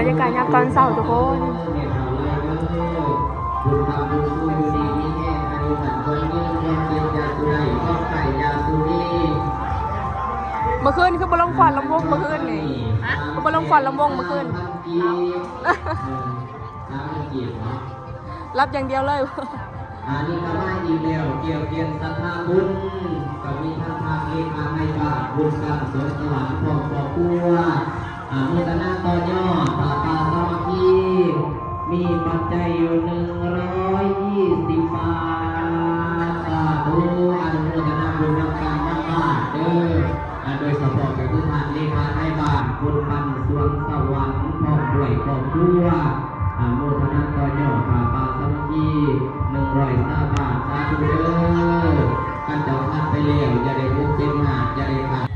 ບັນຍາກາດຍາມຕອນເຊົ້າທຸກຄົນ. ບຸນຄຳບຸນຊູ່ຢູ່ດີມີແຮງ ອາຍຸໝັ້ນຂວັນຍືນ ຄວາມເຈັບຢ່າສູ່ໄດ້ ຄວາມໄຂ້ຢ່າສູ່ມີ. ເມື່ອຄືນຄືບໍ່ລົງຂວັນລຳວົງເມື່ອຄືນນີ້? ຄືບໍ່ລົງຂວັນລຳວົງເມື່ອຄືນ? ຫຼັບຢ່າງດຽວເລີຍ. ອັນນີ້ກໍມາອີກແລ້ວ ກ່ຽວກ່ຽນສັດທາບຸນ ກໍມີທັງທ່ານເລຂານາຍບ້ານ ບຸນກຳ ສວນສະຫວັນ ພ້ອມຄອບຄົວ ອາ ໂມທະນາຕໍ່ຍອດ ຜ້າປ່າສາມັກຄີ ມີປັດໄຈຢູ່ໜຶ່ງຮ້ອຍຍີ່ສິບບາດ. ສາທຸ ອະນຸໂມທະນາບຸນນຳກັນນຳບ້ານເດີ. ອາ ໂດຍສະເພາະກໍຄືທ່ານເລຂານາຍບ້ານ ບຸນກຳ ສວນສະຫວັນ ພ້ອມດ້ວຍຄອບຄົວ ອາ ໂມທະນາຕໍ່ຍອດ ຜ້າປ່າສາມັກຄີ ໜຶ່ງຮ້ອຍຊາວບາດ. ສາທຸເດີ. ຄັນເຈົ້າຂາດໄປແລ້ວ ຢ່າໄດ້ທຸກເປັນຍາກ ຢ່າໄດ້ຂາດ.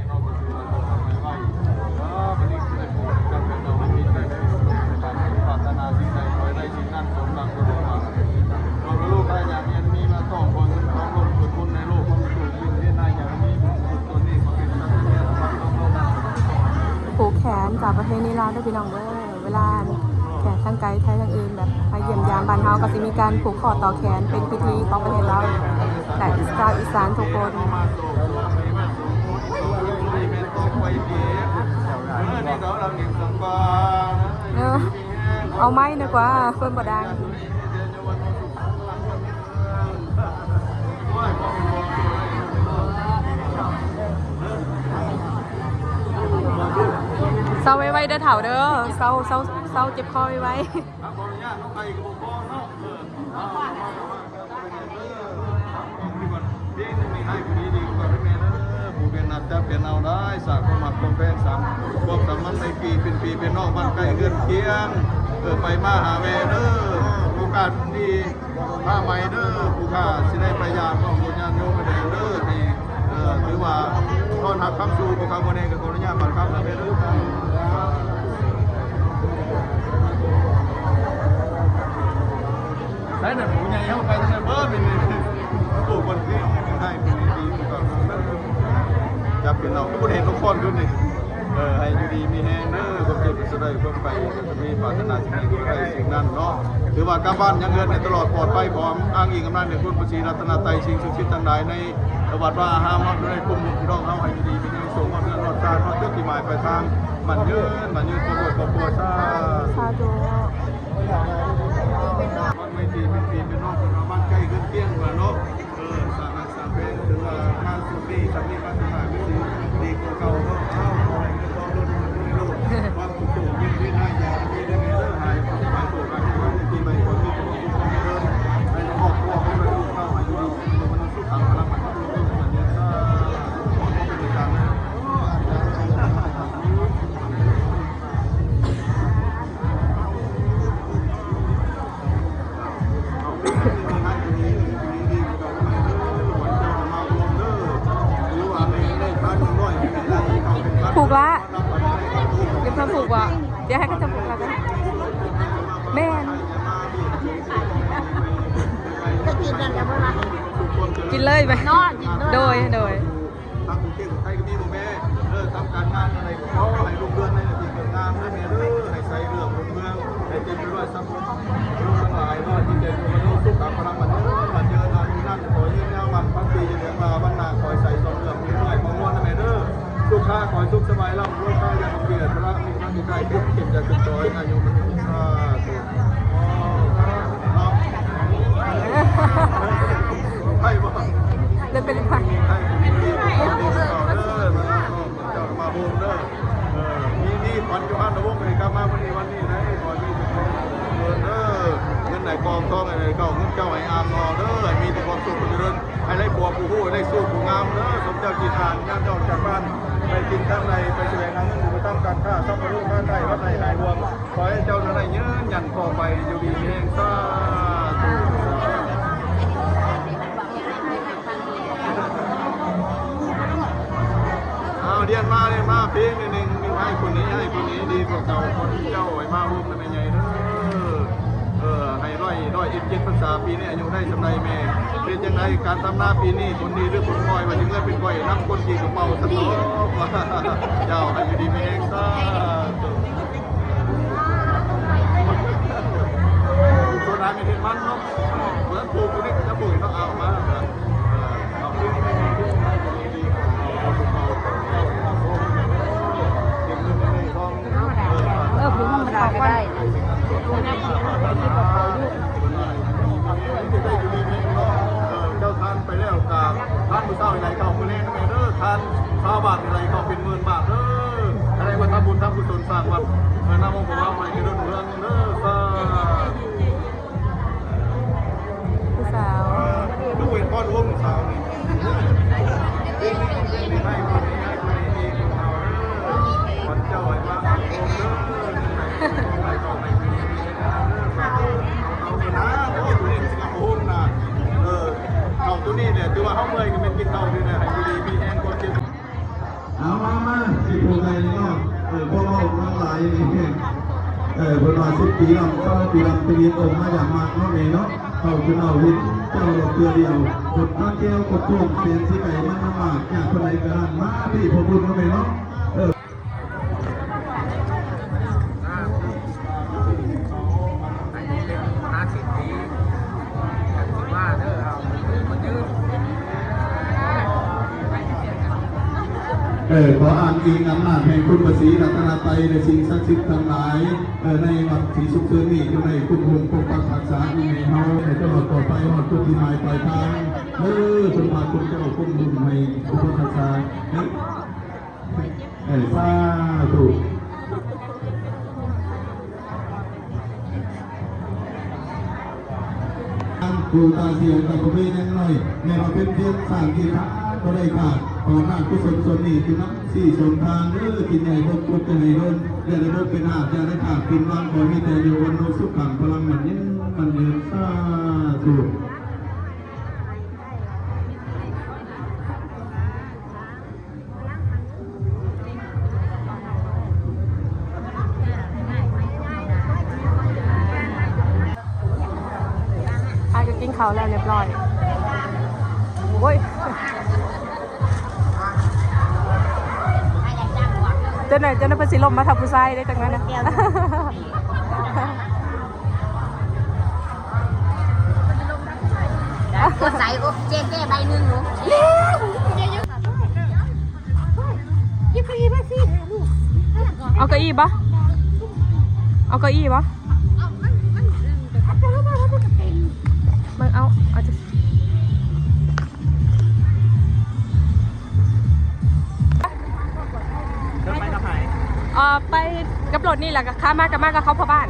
ຜູກແຂນຕາມປະເພນີລາວເດີພີ່ນ້ອງເດີ. ເວລາແຂກທາງໄກໄທທາງອື່ນແບບມາຢ້ຽມຢາມບ້ານເຮົາ ກໍຊິມີການຜູກຂໍ້ຕໍ່ແຂນ ເປັນພິທີຂອງປະເທດລາວ ແລະ ຊາວອີສານທຸກຄົນ. ເອີ ເອົາໄມ້ດີກວ່າ ເພິ່ນບໍ່ດັງ. ເຊົາໄວໆເດີເຖົ້າເດີ ເຊົາ ເຊົາ ເຊົາເຈັບຄໍໄວໆ. ຜູ້ເປັນນັກຈັດເປັນເອົາໄດ້ ສ້າງຄວາມຮັກຄວາມແພງ ສ້າງຄວາມສາມັກໃນປີເປັນພີ່ເປັນນ້ອງ ບ້ານໃກ້ເຮືອນຄຽງ ເອີ ໄປມາຫາແວ່ເດີ. ໂອກາດດີ ພາໃໝ່ເດີ ຜູ້ຂ້າຊິໄດ້ໄປຢາມນ້ອງໂຍມຍາດໂຍມແດ່ເດີ ໃຫ້ ເອີ ຖືວ່າຕ້ອນຮັບຄຳສູ່ພວກເຮົາມື້ນີ້ ກໍຂໍອະນຸຍາດບັດຄຳນຳເດີ. ໃສນັ້ນ ຜູ້ໃຫຍ່ເຮົາໄປທາງໃດເບີດນີ້? ໂອ້ ເພິ່ນຄືໃຫ້ເພິ່ນດີເພິ່ນກໍ ຈັກເປັນເນາະ ຄືບໍ່ໄດ້ເຫັນນະຄອນຄືນີ້. ເອີ ໃຫ້ຢູ່ດີມີແຮງເດີ ຄວາມເຈັບກໍສະໄດ້ ຄວາມໄປກໍສະມີ ປາດຖະໜາສິ່ງໃດກໍໄດ້ສິ່ງນັ້ນເນາະ. ຖືວ່າກັບບ້ານຍັງເຮືອນໃຫ້ຕະຫຼອດປອດໄພ ຂໍອ້າງອີງອຳນາດໃນຄຸນພະສີລັດຕະນະໄຕ ສິ່ງສັກສິດທັງຫຼາຍໃນວັດວາອາຮາມເຮົາ ຢູ່ໃນກຸ່ມພີ່ນ້ອງເຮົາ ໃຫ້ຢູ່ດີມີແຮງ ໂຊກຮອດເຮືອນຮອດຊາດ ຮອດຈຸດທີ່ໝາຍປາຍທາງ ໝັ້ນຍືນ ໝັ້ນຍືນ ຄອບຄົວ ຄອບຄົວ ສາ ສາທຸ. ໄມຕີເປັນພີ່ເປັນນ້ອງກັນ ບ້ານໃກ້ເຮືອນຄຽງວ່າເນາະ. ເອີ ສາມ ສາມເປັນ ຖືວ່າມາສຸດນີ້ ສຳເລັດມາສຸດທ້າຍ ມີສິ່ງດີກວ່າເກົ່າເນາະ. ເອົາ ຂໍໃຫ້ເງິນທອງລົ້ນເງິນໃນໂລກ ຄວາມສຸກໂຕ ເຢັນເປັນໃຫ້ຢາກມີໄດ້ແມ່ເດີ ໃຫ້ ໃຫ້ໂຊກ ໃຫ້ ໃຫ້ປີໃໝ່ ຂໍໃຫ້ມີຄວາມສຸກຄວາມຈະເລີນ ໃຫ້ຄອບຄົວ ໃຫ້ລູກເຕົ້າ ໃຫ້ຢູ່ດີ ໃຫ້ມີສຸກ ສຸຂະ ພະລະ ມັນ ມັນເດີ ສາທຸ ເປັນການ ຜູກລະ ຢາກທຳຜູກບໍ່? ດຽວໃຫ້ເຂົາຈັບຜູກລະກັນ. ແມ່ນ ຈະກິນນັ້ນແລ້ວບໍ່ລະ? ກິນເລີຍໄປ. ເນາະ ກິນເລີຍ. ໂດຍ ໂດຍ. ທາງກຸງເທບໄທກໍມີບໍ່ແມ່? ເອີ ທຳການງານອັນໃດກໍຂໍໃຫ້ລຸ່ງເຮືອງໃນໜ້າທີ່ການງານເດີແມ່ເດີ ໃຫ້ໄຊເລື່ອງຮຸ່ງເຮືອງ ໃຫ້ເຕັມໄປດ້ວຍຊັບສິນທັງຫຼາຍເນາະ ຈິດໃຈຢູ່ມະໂນສຸຂະພະລັງ ໝັ້ນຍືນ ໝັ້ນຍືນ ອາຍຸນານ ຂໍຍືນຍາວ ໝັ້ນພັນປີ ຢ່າເຫຼືອງລາວັນນະ ຂໍໃຫ້ໃສສອງເລື່ອງ ມີເລື້ອຍ ໝອງມ່ວນນະແມ່ເດີ. ສຸຂະ ຂໍໃຫ້ສຸກສະບາຍ ລ່ຳລວຍ ຄ້າຢ່າເປັນເບຍ ພະລະມີທັງທີ່ໃກ້ ເຈັບຢ່າເຈັບຈອຍ ອາຍຸມັນຍືນ ສາທຸ. ໄດ້ເປັນໄປ ໄດ້ເປັນໄປ ເຈົ້າມາໂຮມເດີ. ເອີ ມີ ມີຂວັນຢູ່ຫັ້ນລະວົງໃຫ້ກັບມາມື້ນີ້ວັນນີ້ໄດ໋ ຂໍໃຫ້ມີແຕ່ຄວາມຈະເລີນເດີ ເງິນໃນກອງທອງໃຫ້ໄດ້ເຂົ້າ ເງິນເຈົ້າໃຫ້ອ່າງງໍເດີ ໃຫ້ມີແຕ່ຄວາມສຸກຄວາມຈະເລີນ ໃຫ້ໄດ້ຜົວຜູ້ຮູ້ ໃຫ້ໄດ້ຊູ້ຜູ້ງາມເດີ ສົມເຈົ້າຈິດອາດ ຍາມອອກຈາກບ້ານ ໄປກິນທາງໃດ ໄປສະແຫວງຫາເງິນ ໄປທຳການຄ້າ ຊຳພະໂລຄ້າໄດ້ ວັດໃດຫາຍຫ່ວງ ຂໍໃຫ້ເຈົ້າໄດ້ຢືນຢັນຕໍ່ໄປ ຢູ່ດີມີແຮງ ສາທຸ. ເອົາ ດຽນມາ ດຽນມາ ເພງໜຶ່ງ ໜຶ່ງ ໃຫ້ຄົນນີ້ ໃຫ້ຄົນນີ້ດີກວ່າເກົ່າ ຄົນເຈົ້າໃຫ້ມາໂຮມນຳແມ່ໃຫຍ່ເດີ. ເອີ ໃຫ້ຮ້ອຍ ຮ້ອຍເອັດ ເຈັດພັນສາ ປີນີ້ອາຍຸໄດ້ສ່ຳໃດແມ່? ເປັນຈັ່ງໃດການທຳນາປີນີ້ ຜົນດີຫຼືຜົນຮ້ອຍ? ວ່າຊິເມືອເປັນຂ້ອຍນຳຄົນກີກະເປົາຊັ້ນເນາະ ເຈົ້າ ໃຫ້ຢູ່ດີມີແຮງ ສາທຸ. ຜູ້ສາວ ເອີ ເຂົ້າໂຕນີ້ແຫຼະ ຖືວ່າເຮົາເມື່ອຍກໍແມ່ນກິນເຂົ້ານີ້ແຫຼະ ໃຫ້ຢູ່ດີມີແຮງ ຄວາມເຈັບ ເອົາມາ ມາ ຊິຜູ້ໃດເນາະ ເອີ ບໍ່ເວົ້າຫຼາຍນີ້ ເອີ ເພິ່ນວ່າສິບປີລຳ ຊາວປີລຳ ຕະເວນອອກມາຢ່າງມາກເນາະແມ່ເນາະ ເຂົ້າຄືເອົາເຮັດເຈົ້າດອກເທື່ອດຽວ ກົດມາແກ້ວ ກົດໂກງ ແສນຊິໄກ ມັນລຳບາກ ຍາກປານໃດກໍຫັ້ນ ມາທີ່ພໍ່ບຸນເນາະແມ່ເນາະ ເອີ. ເອີ ຂໍອ້າງອີງອຳນາດແຫ່ງຄຸນພະສີລັດຕະນະໄຕ ແລະ ສິ່ງສັກສິດທັງຫຼາຍ ເອີ ໃນວັນທີ່ສຸກເສີນນີ້ ຈົ່ງໄດ້ຄຸ້ມຄອງປົກປັກຮັກສາອີແມ່ເຮົາ ໃຫ້ຕະຫຼອດຕໍ່ໄປ ຮອດຈຸດໝາຍປາຍທາງ ເອີ ສົມພະຄຸນເຈົ້າ ຄົງລຸມໃຫ້ອຸປະຖາກສາ ເອີ ສາທຸ ຜູ້ຕາສຽງກັບປະເພດຍັງໜ້ອຍ ແມ່ນວ່າເປັນພຽງສ້າງທີ່ຂາດບໍ່ໄດ້ຂາດ ຂອງນານກຸສົນສ່ວນນີ້ ທີ່ນຳຊີ້ສົນທາງເດີ ກິນໃຫຍ່ບົກ ທຸກຈະໃຫ້ດົນ ຢ່າໄດ້ບົກເປັນຫາດ ຢ່າໄດ້ຂາດເປັນຫວັງ ຂໍມີແຕ່ຢູ່ວັນໂນສຸຂັງ ພະລັງໝັ້ນຍືນ ໝັ້ນຍືນ ສາທຸ. ອ້າຍກໍກິນເຂົ້າແລ້ວຮຽບຮ້ອຍ ໂອ້ຍ ເຈົ້າໜ້ອຍ ເຈົ້າໜ້ອຍ ເພິ່ນຊິລົມມາທັບຜູ້ຊາຍເດ້ ຈັກໜ້ອຍນະ. ກວດໃສ ໂອ້ ເຈແກ້ໃບໜຶ່ງໜູ ເອົາເກົ້າอี้ບໍ່? ເອົາເກົ້າอี้ບໍ່? ເບິ່ງ ເອົາ ເອົາ ເອີ ໄປກັບລົດນີ້ ແລ້ວກໍຂ້າມມາ ກັບມາກັບເຂົາພໍ່ບ້ານ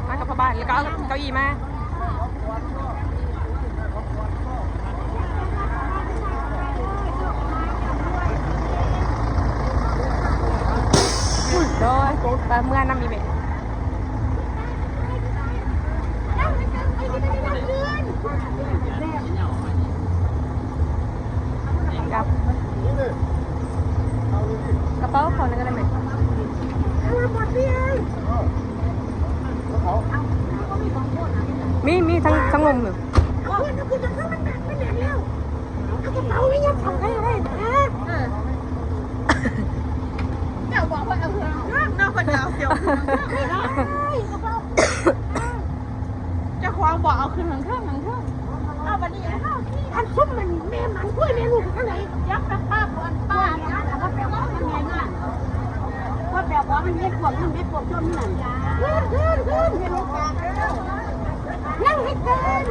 ມາກັບພໍ່ບ້ານ ແລ້ວກໍເອົາເກົ້າອີ່ມາ ໂດຍ ໄປເມືອນຳອີ່ແມ່. ກັບ ກະເປົາເຂົານັ້ນກໍໄດ້ແມ່ ມີ ມີທັງ ທັງລຸ່ມຢູ່. ເອົາກະເປົາໄວ້ຍັດເຂົ້າໄດ້ເລີຍ ເອີ ເຈົ້າບອກວ່າເອົາເຄື່ອງເນາະ ເພິ່ນເອົາ ເຈົ້າຂອງບອກເອົາຂຶ້ນທາງເທິງ ທາງເທິງ ເອົາບັດນີ້ ອັນຊຸມມັນແມ່ມັນ ກວຍແມ່ລູກທາງໃດ? ຍັບໄປປ້າບ່ອນປ້າ ແບບວ່າມັນເຮັດພວກນັ້ນເຮັດພວກຈົນນັ້ນ ຂຶ້ນ ຂຶ້ນ ຂຶ້ນ ເຮັດໂອກາດເດີ ຍັງໃຫ້ເກີນ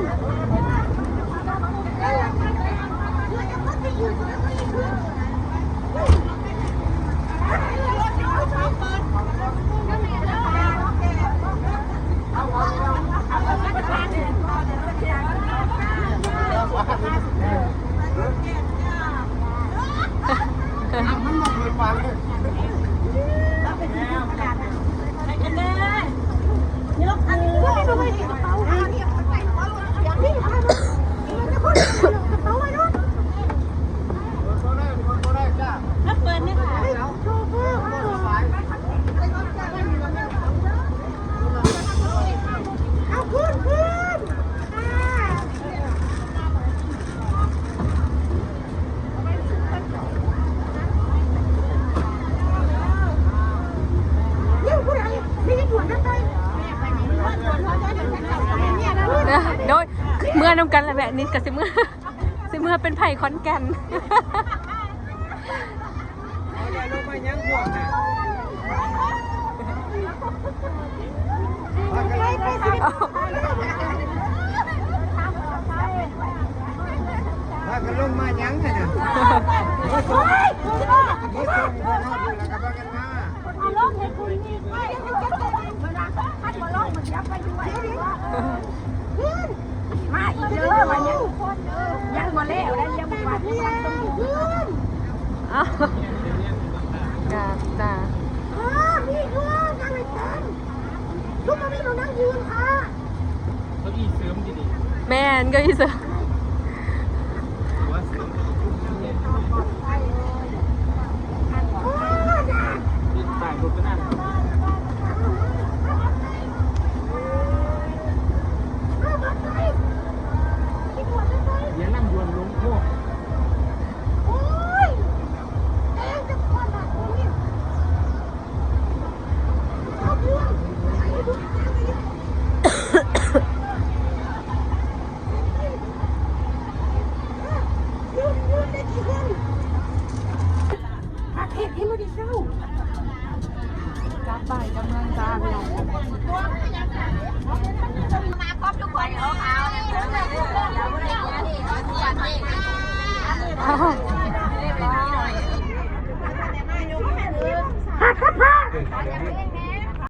ໂດຍ ເມືອນຳກັນແຫຼະແມ່ ນີ້ກໍຊິເມືອ ຊິເມືອເປັນໃຜຂອນແກ່ນ. ພາກັນລົງມາຫຍັງຫັ້ນນະ? ມາສົ່ງ ມາສົ່ງເພິ່ນເນາະ ແລ້ວກໍພາກັນມາ. ກາກຕາ ເອີ ນີ້ຄືນັ່ງໃຫ້ເຕັມ ລຸກມານີ້ ໜູນັ່ງຢືນຄ່ະ ເກົ້າอี้ເສີມດີໆ ແມ່ນ ເກົ້າอี้ເສີມ ຫົວເສີມ ໂອ້ຍ ຕາຍ ລຸກໄປນັ້ນ ເອີ ບັກໄປ ເຫຍ ນ້ຳດ່ວນລົງ ໂອ້ ໂອ້ຍ ແອງຈັກກ່ອນບາດນີ້ ເອົາດ່ວນ